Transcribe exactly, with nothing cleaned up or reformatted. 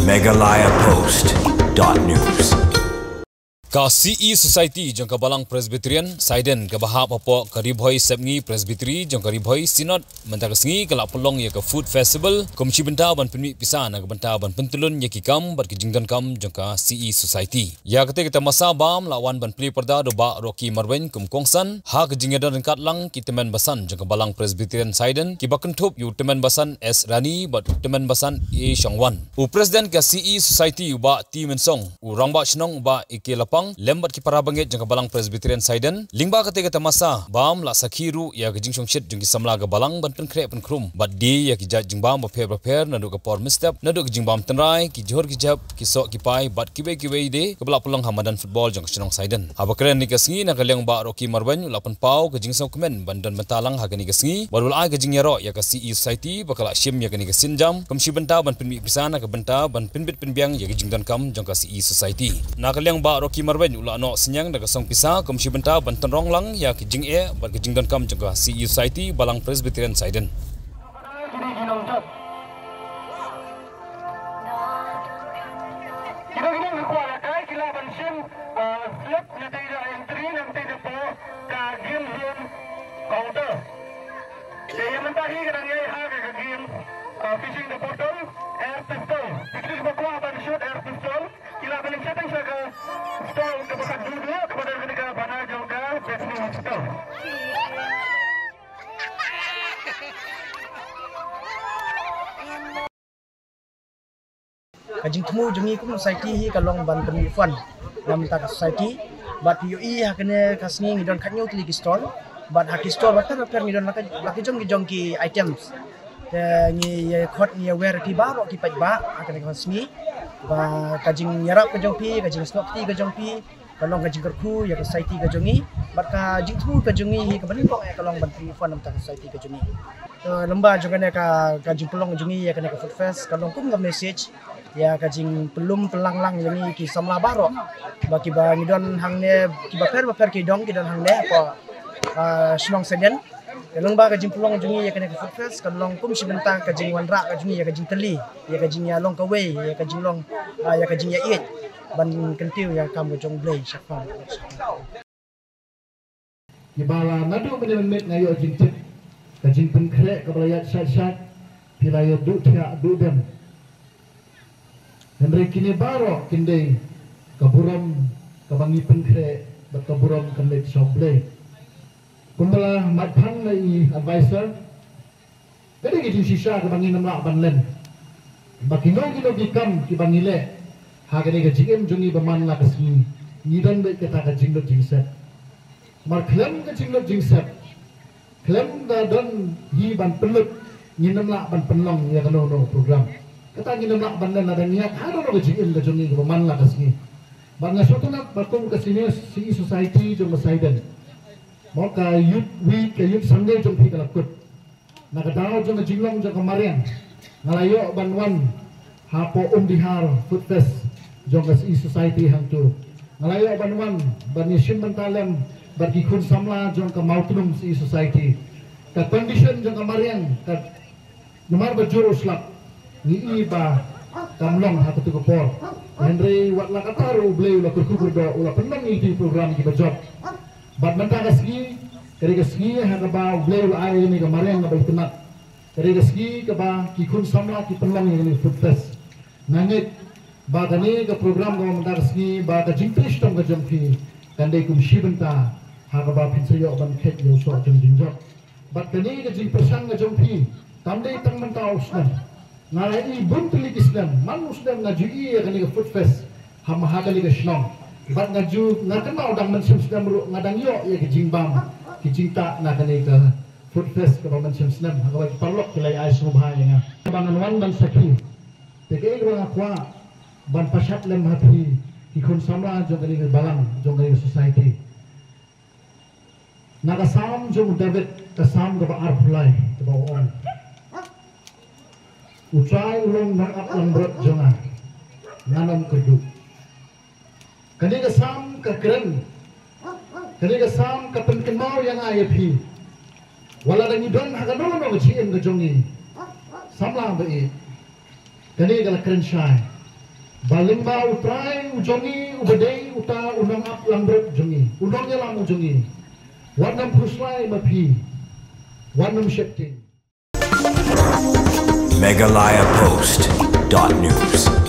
Meghalaya Post dot news. Ka C E Society jong ka Balang Presbyterian Saiden kaba hap hapoh ka Ri Bhoi Sepngi Presbytery jong ka Ri Bhoi Synod mynta ka sngi ka la pynlong ïa ka Food Festival kum shi bynta ban pynmih pisa na ka bynta ban pyntylun ïa ki kam bad ki jingdonkam jong ka C E Society. Ïa kata ka tamasa bam la wan ban plie pyrda da u Bah Rocky Marwein kum kongsan ha ka jingïadon ryngkat lang ki tymmen basan jong ka Balang Presbyterian Saiden kiba kynthup ïa u tymmen basan S Rani bad u tymmen basan A Shongwan. U President ka C E Society u Bah T Mynsong, u Rangbah Shnong u Bah A K Lapang lem bad ki para bangeit jong ka Balang Presbyterian Saiden lyngba kata ka tamasa bam la sakhi ruh ïa ka jingshongshit jong ki samla ka Balang ban pynkhreh pynkhrum bad die ïa ki jait jingbam bapher bapher naduh ka por mynstep, naduh ka jingbam tynrai, ki jhur ki jhep, ki soh ki pai bad kiwei kiwei de kaba la pynlong ha madan football jong ka shnong Saiden. Haba kren ha kane ka sngi na ka liang u Bah Rocky Marwein u la pynpaw ka jingsngewkmen ban don bynta lang ha kane ka sngi bad u la ai ka jingïaroh ïa ka C E Society ba ka la shim ïa kane ka sienjam kum shi bynta ban pynmih pisa na ka bynta ban pynbit pynbiang ïa ka jingdonkam jong ka C E Society. Na ka liang u Bah Rocky Marwein u la noh synñiang da ka song pisa kum shi bynta ban tynrong lang ïa ka jingeh bad ka jingdonkam jong ka C E Society Balang Presbyterian Saiden. Kino kino ki kwah lehkai ki lah ban shim, uh, slip na tei da entry na tei da po ka game zone counter. Te ïa mynta hi ka dang ïai ha ka game, uh, fishing da bottle, air pistol. Te kino kiba kwah ban shoot air pistol ki lah ban leit shatei sha ka stall kaba khatduh duh kaba don kane ka banner jong ka Bethany Hospital. Ka jingthmu jong ngi kum society hi ka long ban pynmih fund na bynta ka society. Bad phi ïohi ha kane ka sngi ngi don khathynñiew tylli ki stall. Bad ha ki stall bapher bapher ngi don la ka, la ki jong ki jong ki items. Te ngi ïa khot ngi ïa wer ïa phi baroh ki paidbah ha kane ka sngi ba ka jingïarap ka jong phi, ka jingsnoh kti ka jong phi, ka long ka jingkyrkhu ïa ka society ka jong ngi. Bad ka jingthmu ka jong ngi hi kaba nyngkong eh ka long ban pynmih fund na bynta ka society ka jong ngi. Te lyngba jong kane ka, ka jingpynlong jong ngi ïa kane ka Food Fest ka long kum ka message ïa ka jingpynlum pynlang lang ïa ngi ki samla baroh ba kiba ngi don hangne kiba pher bapher ki dong ki don hangne hapoh, ah, shnong Saiden. Te lyngba ka jingpynlong jong ngi ïa kane ka Food Fest ka long kum shi bynta ka jingwanrah ka jong ngi ïa ka jingtylli, ïa ka jingïalong kawei, ïa ka jinglong, ah, ïa ka jingïaieit ban kyntiew ïa ka kam ka jong U Blei shaphang. Kiba la naduh mynne mynmiet nga ïoh jingtip ka jingpynkhreh kaba la ïaid shait shait, phi la ïa duh thiah duh dem. Hynrei kine baroh kin dei ka burom kaba ngi pynkhreh bad ka burom kan leit sha U Blei. Kumba la mad phan na i advisor, ka dei ka jingshisha kaba ngin ym lah ban len. Ba kino kino ki kam kiba ngi leh ha kane ka jingim jong ngi ba man la ka sngi, ngi don beit kata ka jinglut jingsep. Mar khlem ka jinglut jingsep, khlem da don hi ban pynlut, ngin ym lah ban pynlong ïa kano kano program. Kata ngin ym lah ban len lada ngi ïaid ha kano kano ka jingim ka jong ngi kaba man la ka sngi. Bad nga sngewtynnat ba kum ka Senior C E Society jong ka Saiden, mo, ka Youth Week, ka Youth Sunday jong phi ka la kut. Na ka daw jong ka jinglong jong ka mariang, nga la ïoh ban wan hapoh Umdihar Food Fest jong ka C E Society hangto. Nga la ïoh ban wan ban ïashim bynta lem bad ki khun samla jong ka Mawtnum C E Society. Ka condition jong ka mariang ka namar ba jur u slap, ngi i ba kam long ha katu ka por. Hynrei wat la katta ruh U Blei u la kyrkhu kyrdoh, u la pynlong ïa ki program kiba jop. Bad mynta ka sngi ka dei ka sngi ha kaba U Blei u la ai ïa kane ka mariang kaba itynnat. Ka dei ka sngi kaba ki khun samla ki pynlong ïa kane ka Food Fest. Nga ngeit ba kane ka program kaba mynta ka sngi, ba ka jingtrei shitom ka jong phi kan dei kum shi bynta ha kaba phin sa ïoh ban kheit ïa u soh jong jingjop. Bad kane ka jingpyrshang ka jong phi kam dei tang mynta u snem. Nga la i bun tylli ki snem, man u snem nga ju i ïa kane ka Food Fest ha ma ha kane ka shnong. Bad nga ju, nga kynmaw dang mynshem snem ruh nga dang ïoh ïa ka jingbam, ki jingtah na kane ka Food Fest kaba mynshem snem ha kaba ki paralok ki la ïa ai sngewbha ïa nga. Kaba ngan wan ban sakhi. Te kaei kaba nga kwah ban pashat lem ha phi ki khun samla jong kane ka balang, jong kane ka society. Na ka Salm jong u David, ka Salm kaba arphew lai, kaba ong: U Trai u long nongap langbrot jong nga, ngan ym kyrduh. Kane ka Salm ka kren, kane ka Salm ka pynkynmaw ïa nga ïa phi. Wat la da ngi don ha kano kano ka jingim ka jong ngi, samla ba ïeit, kane ka la kren shai. Ba lyngba U Trai u jong ngi, uba dei uta u nongap langbrot jong ngi, u nongïalam u jong ngi, wat nym khuslai ma phi, wat nym sheptieng. Meghalaya Post dot news.